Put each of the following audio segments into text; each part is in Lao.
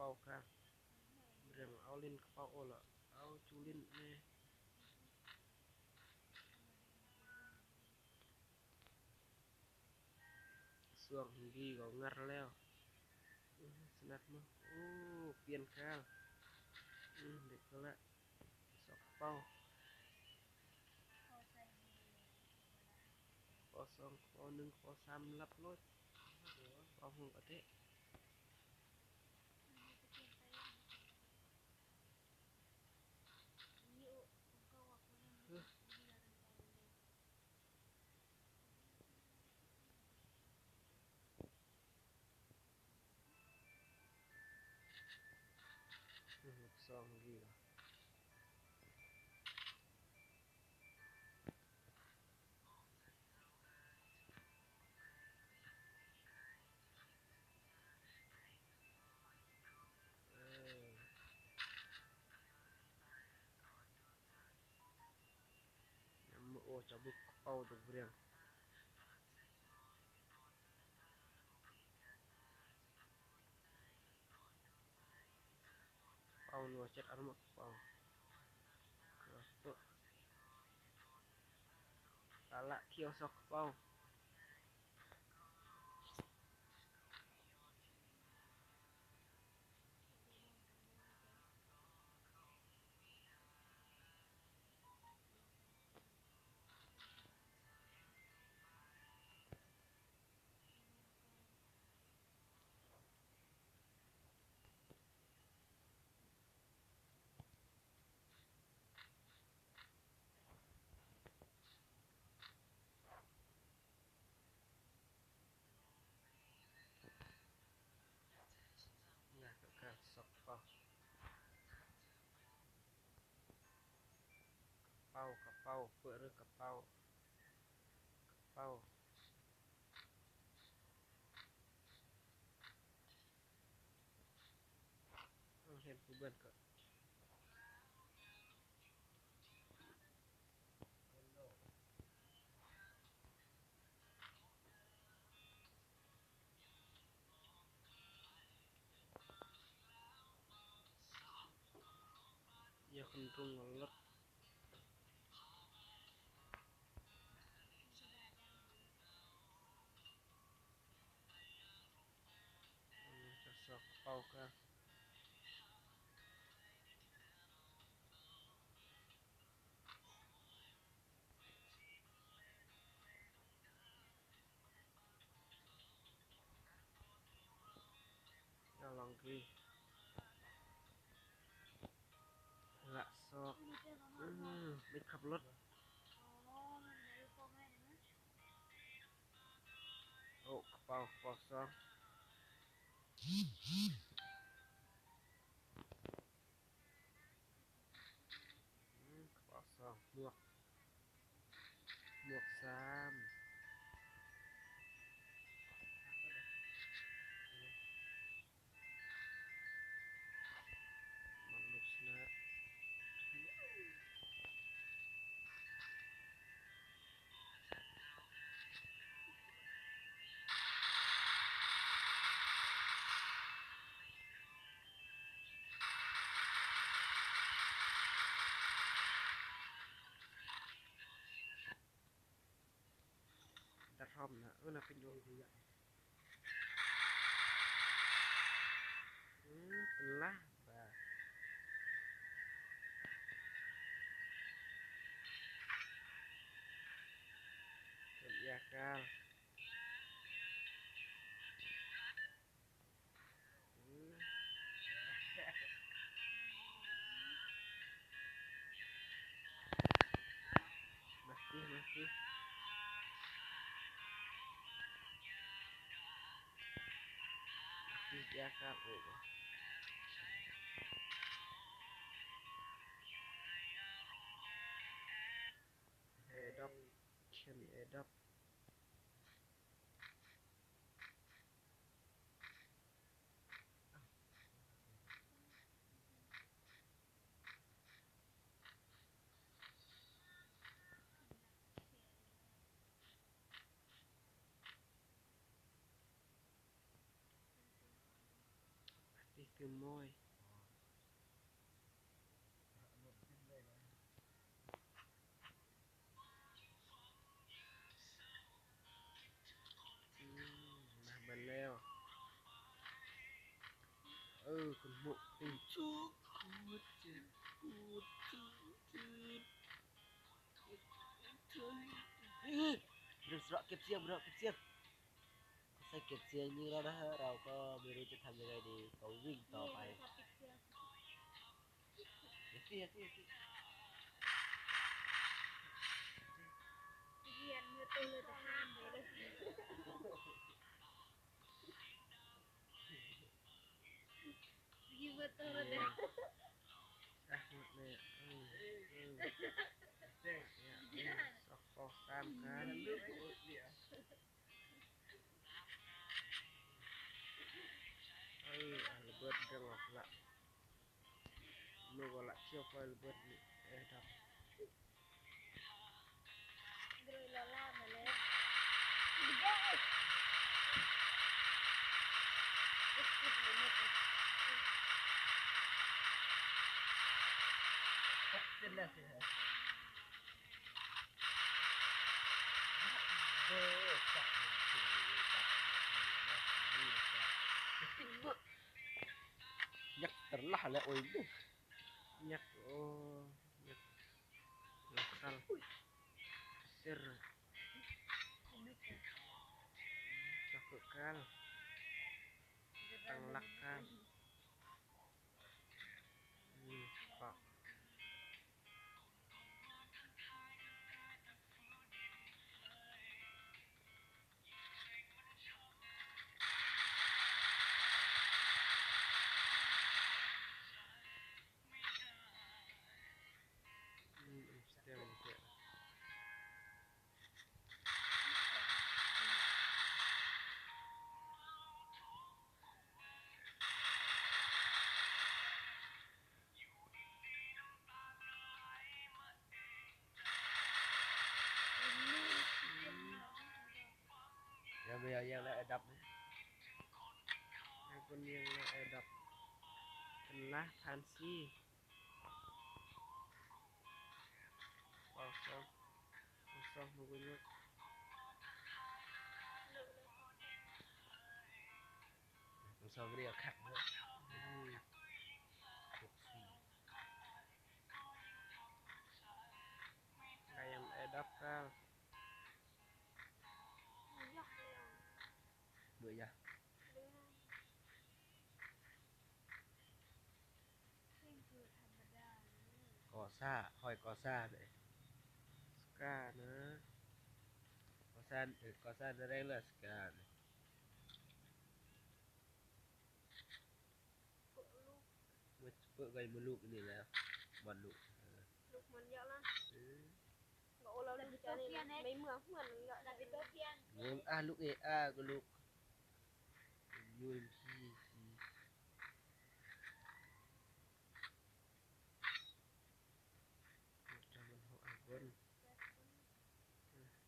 ເປົາກາງ ເລື່ອງເອົາຫຼິ້ນກະເປົາໂອລະ ເອົາຈູຫຼິ້ນແນ່. ຊ່ວງດີກໍງັດແລ້ວ ອື ສະໜັດມື ໂອ້ ປ່ຽນກາງ ອື ເດັກນັ້ນແຫຼະ ສອກເປົາ ເປົາສອງ ເປົາໜຶ່ງ ເປົາສາມ ລັບໂລດ ເປົາຫົວກະເຕະ. ອື ສອງດີ ເອີ ຍາມມື້ໂອຈະບຸກເປົາດຸກເບຍງ ເປົານົວຈັດອາລະໝົດເປົາ ກະລະຂຽວຊອກເປົາ. ກະເປົາ ກະເປົາ ເປີດເລີຍ ກະເປົາ ກະເປົາ. ເຮົາເຫັນຜູ້ເບິ່ງກໍ ຢ່າຄົນລຸງລົດ ອືມ ກະຊອກເປົາກະ ກຳລັງດີ ລະຊອກ ອືມ ເປັນຂັບລົດ ໂອ້ ກະເປົາ ກະເປົາສອງ ອືມ ກະເປົາສອງ ໝວກ ໝວກສາມ ມັນລຸກຊະນະ. ຕາທອມນະ ເອີ ນະ ເປັນຢູ່ ອືມ ເປັນລະ ເປັນຢາກາ ອືມ ມາຊິ ມາຊິ ມາຊິ ຢາກາ ໂອ້ ແອດອບ ເຄັນແອດອບ. ຕິດ ຄືມອຍ. ອືມ ມາເບິ່ງແລ້ວ ເອີ ຄຸນໝູກຕິ ເອີ ເກັບສຽງ ເກັບສຽງ ໃສ່ເກັບສຽງນີ້ແລ້ວນະຮະ ເຮົາກໍບໍ່ຮູ້ຈະທຳຍັງໄງດີ ກໍວິ່ງຕໍ່ໄປ. ເອີ ອາ ລະເບີດເລື່ອງອອກລະ ໂນກໍລະ ເຊວໄຟລະເບີດນີ້ ແອດັບ ເປັນແລ້ວຊິ ຍັກຕະລະແລ້ວໂອ້ຍ ຍັກ ໂອ້ ຍັກ ລະຄັນ ເຊີ ຈັກກະການ ຕັ້ງຫຼັກການ ອືມ ປະ ອືມ ສະເຕວ ແລ້ວແມ່ນຍັງແລ້ວແອດັບ ແລ້ວກໍຍັງແລ້ວແອດັບ ເປັນລະ ຜ່ານຊີ ປອງສອງ ປອງສອງ ມັນກໍຍົກ ປອງສອງ ເລີຍຄັກເນາະ ອືມ ຫົກສີ່ ໄດ້ແອດັບການ ເບຍຢາ ກໍຊາ ຫ້ອຍກໍຊາເດ້ ສະການະ ກໍຊາ ເອີ ກໍຊາແນວໃດລະ ສະການະ ເປີກໄວ້ມາລູກນີ້ແຫຼະ ບ່ອນລູກ ເອີ ລູກມັນເຍາະລະ ເອີ ກໍໂອລາລູກຈະນີ້ນະ ໄປເມືອງເຮືອນເຍາະ ເອີ ອາ ລູກເອ ອາ ກໍລູກ ຢູເອັມພີ ຈະມັນຫົກຄົນ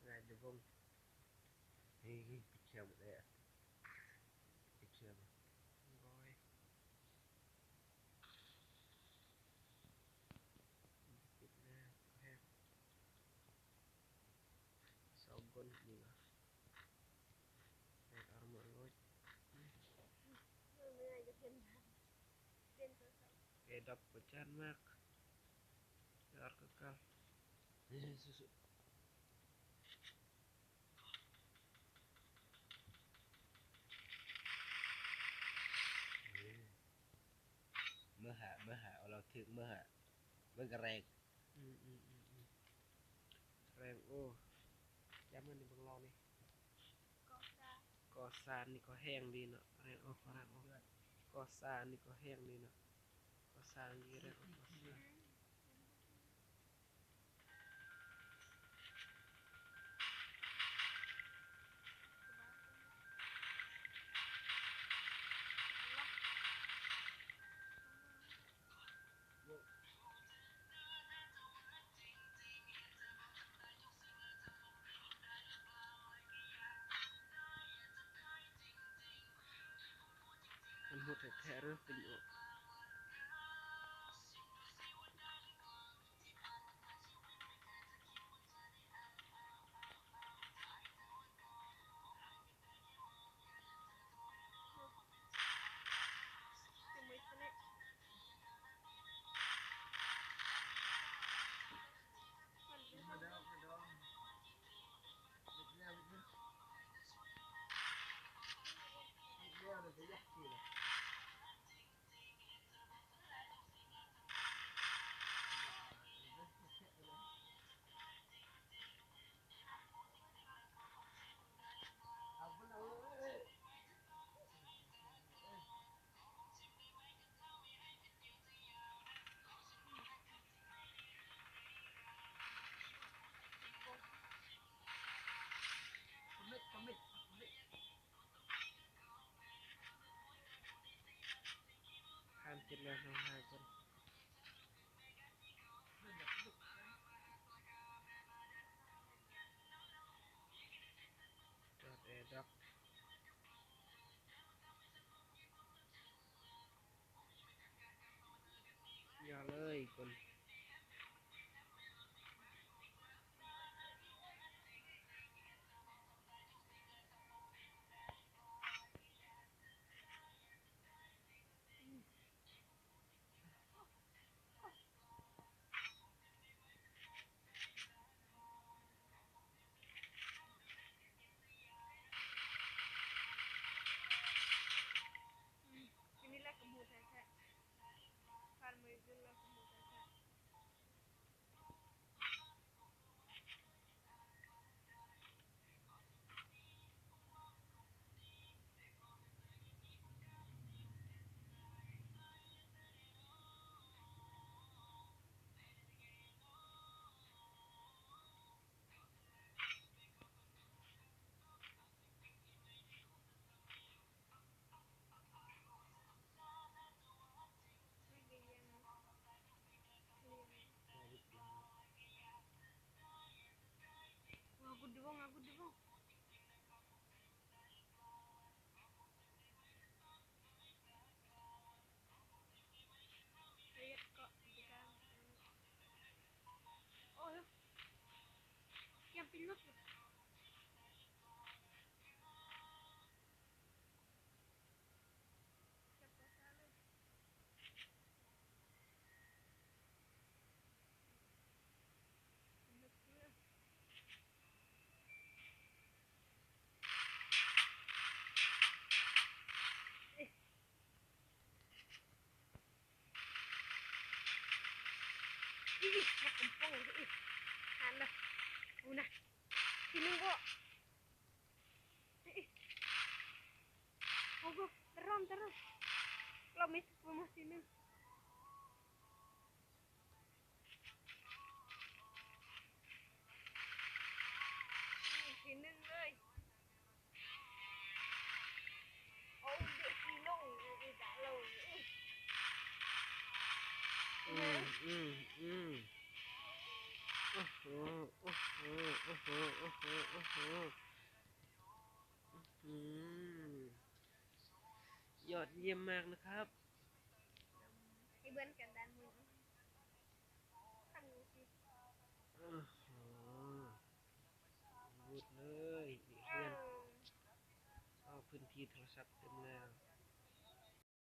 ງ່າຍເດີວົງ ເຮີ້ຍ ປິດເຊື່ອມແລ້ວ ປິດເຊື່ອມ ໂອ້ຍ ປິດແລ້ວ ແຮກ ສອງຄົນນີ້ຫວາ ແຮກອາມາໂລດ ເອດັບປະຈານມາກ ຍອດກະກະ ເອີ ສູ້ໆ ເອີ ເບີຫ້າ ເບີຫ້າ ເອົາລາວຖືກເບີຫ້າ ມັນກະແຮງ ອືມ ອືມ ອືມ ອືມ ແຮງ ໂອ້ ຢ່າມານີ້ເບິ່ງລາວນີ້ ກໍຊາ ກໍຊານີ້ກໍແຮງດີເນາະ ແຮງອອກ ແຮງອອກ ກໍຊານີ້ກໍແຮງດີເນາະ ກໍຊານີ້ແຮງອອກ ກໍຊາ ມັນໂຫດແທ້ໆ. ເອີ ວິດີໂອ ຂ້າມເຈັດຮ້ອຍຫ້າສິບຫ້າຄົນ ຈອດແອດຣອບ ຢ່າເລີຍຄົນ. ອີ ນັກກຳປົງອີ ຫັ້ນນະ ພຸ້ນນະ ທີໜຶ່ງກໍ ໂອ້ໂຫ ຕະຣອມ ຕະຣອມ ລອບນີ້ ໂປຣໂມດທີໜຶ່ງ ທີໜຶ່ງເລີຍ. ອືມ ອືມ ອືມ ໂອ້ໂຫ ໂອ້ໂຫ ໂອ້ໂຫ ໂອ້ໂຫ ໂອ້ໂຫ ອືມ ຍອດຢ້ຽມມາກນະຄັບ ໃຫ້ເບິ່ງກັນດ້ານບົນ ທາງນີ້ ໂອ້ໂຫ ເບິດເລີຍ ເຮືອນ ເອົາພື້ນທີ່ໂທລະສັບເຕັມແລ້ວ.